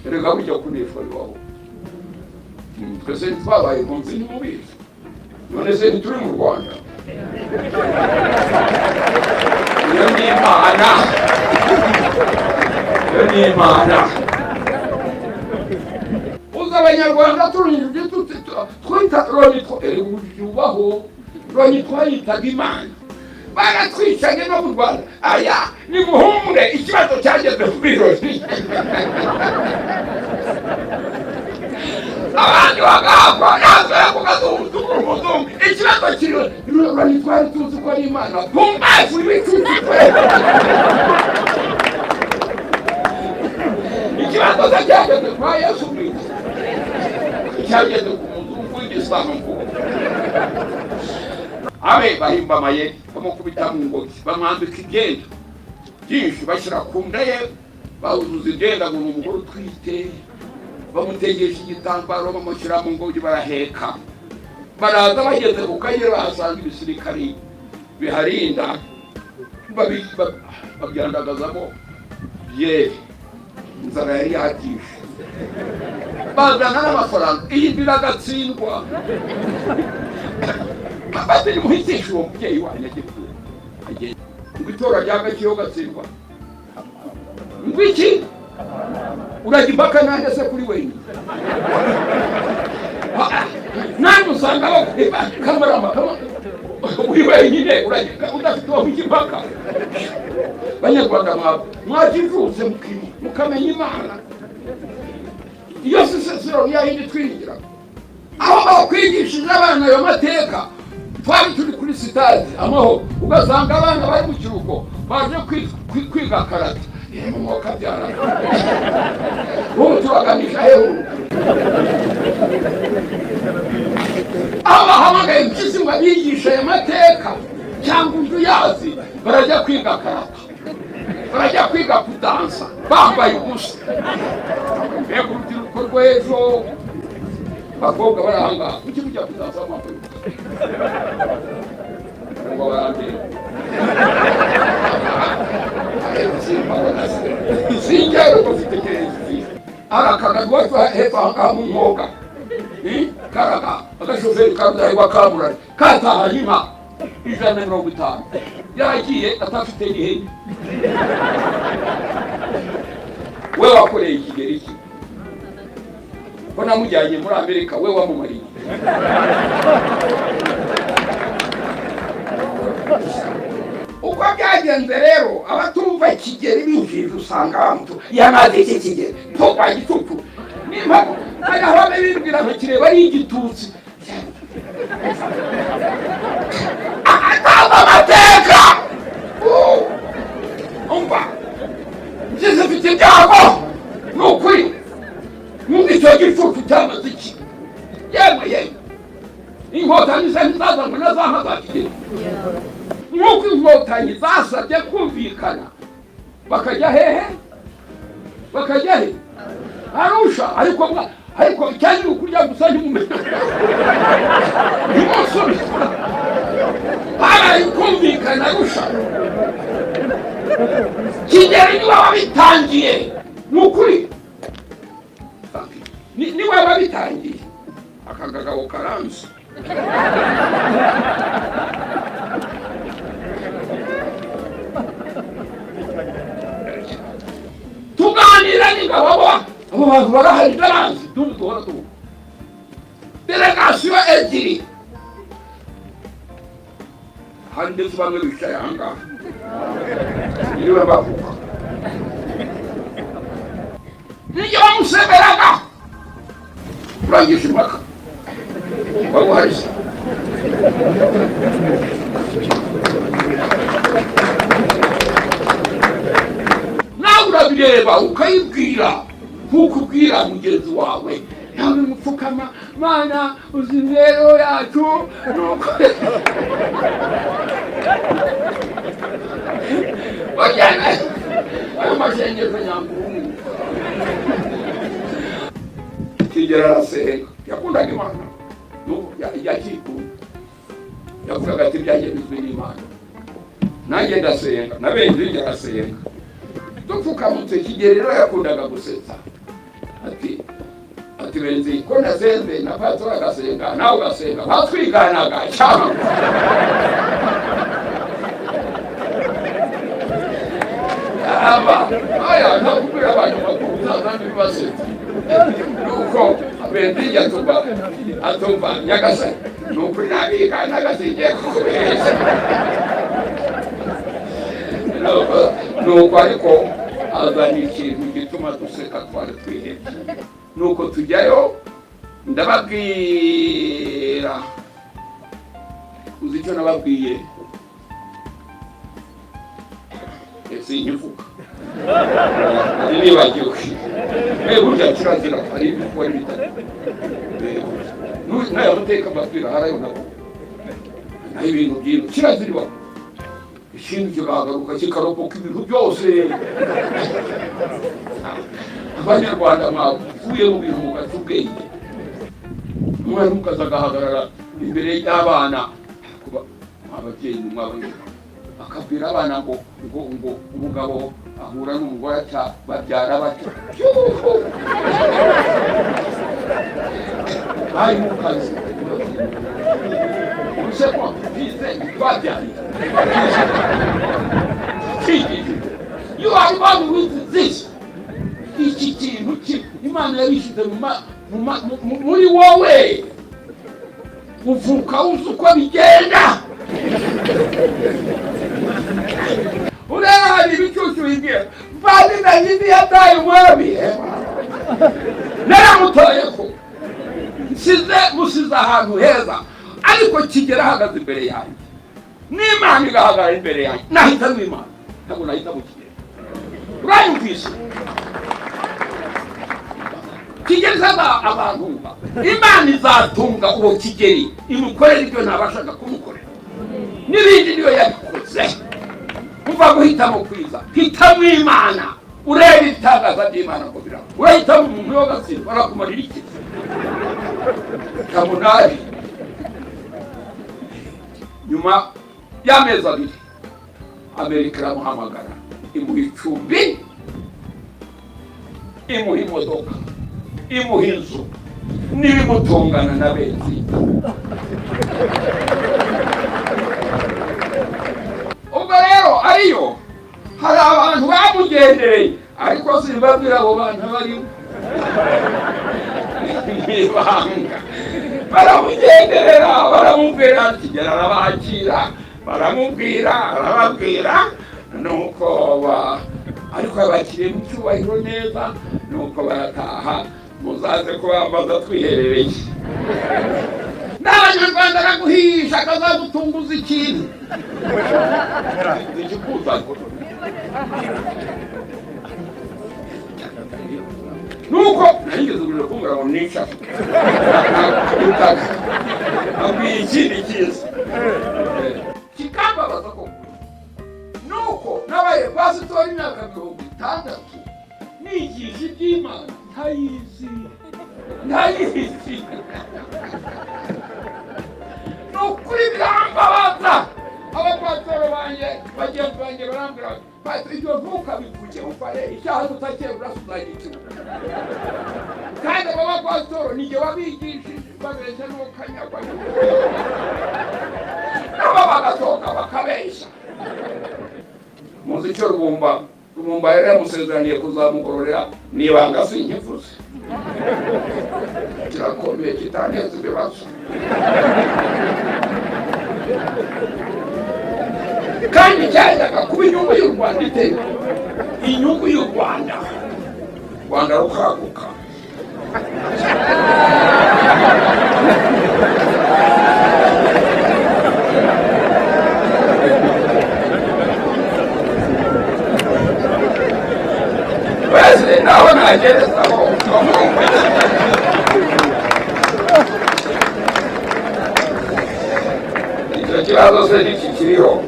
Erega burya kuneshwa bibaho. Twese twabaye impunzi, ntimubizi? None se ntituri mu Rwanda? Iyo ni Imana, iyo ni Imana. Uzi Abanyarwanda turunyije twita Loni, erega ubaho Loni twayitaga Imana, baratwicanye no mu Rwanda. Aya nimuhumure, ikibazo cyageze kuri Loni, abandi bagapfa, natwe kugazungura umuzungu. Ikibazo kiri Loni, twari tuzi ko ari Imana. Pumbafu, ibicucu twe. Ikibazo se cyageze kwa Yesu Kristo, cyageze ku muzungu w'igisambo. Abe bahimba amayeri, bamukubita mu ngobyi, bamwambika ibyenda byinshi, bashyira ku nda ye, bawuzuza ibyenda ngo ni umugore utwite, bamutegesha igitambaro, bamushyira mu ngobyi, baraheka, baraza. Bageze ku Kagera bahasanga ibisirikari biharinda, babyandagazamo byeri, inzara yari yakishe, bazana n'amafaranga. Iyi nzira agatsindwa, bati: "Nimuhitishe uwo mubyeyi wanyu ajye kure." Agenda ngo itora rya Gakiyo gatsindwa, ngo iki? Urajya impaka nanjye se kuri wenyine? Nanjye usanga kamarama uri wenyine, urajya udafite uwo ujya impaka. Banyarwanda, mwajijutse mukamenya Imana. Iyo sisesero ya yindi twiringira, aho bakwigishije abana ayo mateka. Twari turi kuri sitade Amahoro, ugasanga abana bari mu kiruhuko baje kwiga karate. Yemwe mwakabyara, ubu turaganisha hehe? Aho bahamagaye impyisi ngo abigishe aya mateka cyangwa undi uyazi, barajya kwiga karate, barajya kwiga kudansa bambaye ubusa. Mbega urubyiruko rw'ejo! Abakobwa bari ahangaha, kuki mujya kudansa bambaye ubusa? Ngo barandeba, sinjyayo ko mfite gereza. Hari akagari iwacu hepfo ahangaha mu Mwoga, karaga agashoferi ka Rudahigwa kamurari katahanye inka 150, yaragiye atafite n'ihene. We wakoreye ikigeri iki ko namujyanye muri Amerika? We wamumariye. Uko byagenze rero, abatumva Kigeri binjije, usanga bamutu yamaze iki Kigeri po gicucu nimba aho bibwira ngo kireba ari igitutsi, atazi amateka. Umva, ngize mfite ibyago, ni ukuri. Nk'uko icyo gicucu cyamaze iki? Yemwe yemwe, Inkotanyi ze ntizazanwe na za nka za Kigeri. Nk'uko Inkotanyi zasabye kumvikana, bakajya hehe? Bakajya he? Arusha. Ariko ariko icyari ni ukurya gusa, ntimumenya, ntimusubize. Habaye kumvikana Arusha. Kigeri niwe wabitangiye, ni ukuri, niwe wabitangiye. Aka kagabo karanze. Tuganira n'ingabo, abo bantu barahari, ndabazi, tundi duhora tuvuga delegasiyo ebyiri hari, ndetse bamwe bicaye ahangaha niwe bavuga, nijye bamusemeraga. Urangije impaka, wari uhari se? Nawe urabireba, ukayibwira nk'uko ubwira mugenzi wawe. Nawe mupfukama: "Mana, uzi imibereho yacu." Nuko ujyana ayo masengesho nyangurungu. Kigera arasenga, yakundaga Imana, nuko yakikunda, yavugaga ati: "Ibyanjye bizwi n'Imana." Nanjye ndasenga, na benshi arasenga, dupfukamutse. Kigeli rero yakundaga gusetsa. Ati benzi ko nasenze na pastor agasenga, nawe ugasenga, batwiganaga cyangwa aba aya ntakubwira abantu bakuru uzazana ibibasetsa. Nuko benzi atumva, atumva nyagasani, ni ukuri nabiganaga, singiye kukubeshya. Nuko ariko azana ikintu gituma duseka, twari twihebye. Nuko tujyayo, ndababwira. Uzi icyo nababwiye? Sinkivuga, nibagiwe. Burya kirazira, hari ibyo ukora bitatu n'aya mateka mbabwira harayo nabo, naho ibintu byinshi kirazira ibaho, ikindi kikagaruka kikarokoka ibintu byose. Abanyarwanda mwavuye mu bintu mugaca ubwenge. Umwarimukazi agahagarara imbere y'abana, kuba ababyeyi mwababyeyi, akabwira abana ngo umugabo ahura n'umugore aca babyara batyo. Bari mu kazi ubuse ko bize babyariye. You are born with this. Iki kintu Imana yabishyize muri wowe, uvuka uzi uko bigenda. Ureba hari ibicucu bibwira mvandi Dawidi yataye umwami, naramutoye ko nsize musize ahantu heza, ariko kigera ahagaze imbere yanjye n'Imana igahagarara imbere yanjye, nahitamo Imana, ntabwo nahitamo Kigera. Uranyumvise? Kigeri azantunga, Imana izatunga uwo Kigeri, imukorera ibyo ntabashaga kumukorera n'ibindi, niyo yabikoze. Kuva guhitamo kwiza, hitamo Imana, urebe ibitangaza by'Imana ngo biraba. Urahitamo umuntu w'agatsindwa, arakumarira iki? Kamunari nyuma y'amezi 2 Amerika iramuhamagara, imuha icumbi, imuha imodoka, imuha inzu n'ibimutungana na benzi. Ubwo rero ariyo hari abantu bamugendereye, ariko simbabwira abo bantu barimo mwibanga. Baramugenderera, baramubwira, Kigera arabakira, baramubwira, arababwira. Nuko ariko yabakiriye mu cyubahiro neza. Nuko barataha, muzaze kubambaza twiherereye. N'Abanyarwanda araguhisha akazagutunguza ikintu ikikuza. Nuko narigeze kuja kumbwira ngo nica abwiye ikindi cyiza kikambabaza koko, nuko nabaye pasitori imyaka 60 nigisha iby'Imana ntayizi, ntayizi. Ni ukuri birambabaza. Abapasitoro banjye, bagenzi banjye barambwira bati: "Pastor, ibyo ntukabivuge, ufare icyaha utakebura uzagikira." Kandi abo bapasitoro ni jye wabigishije, babeshya n'ukanyagwa, nabo bagasohoka bakabeshya. Muzi icyo Rubumba yari yamusezeraniye kuzamugororera? Nibanga, sinkivuze, kirakomeye, kitaneza ibibazo. Kandi cyajyaga kuba inyungu y'u Rwanda, iteka inyungu y'u Rwanda, Rwanda rukaguka. Wese naho nagerezaho. Icyo kibazo se ntikikiriho?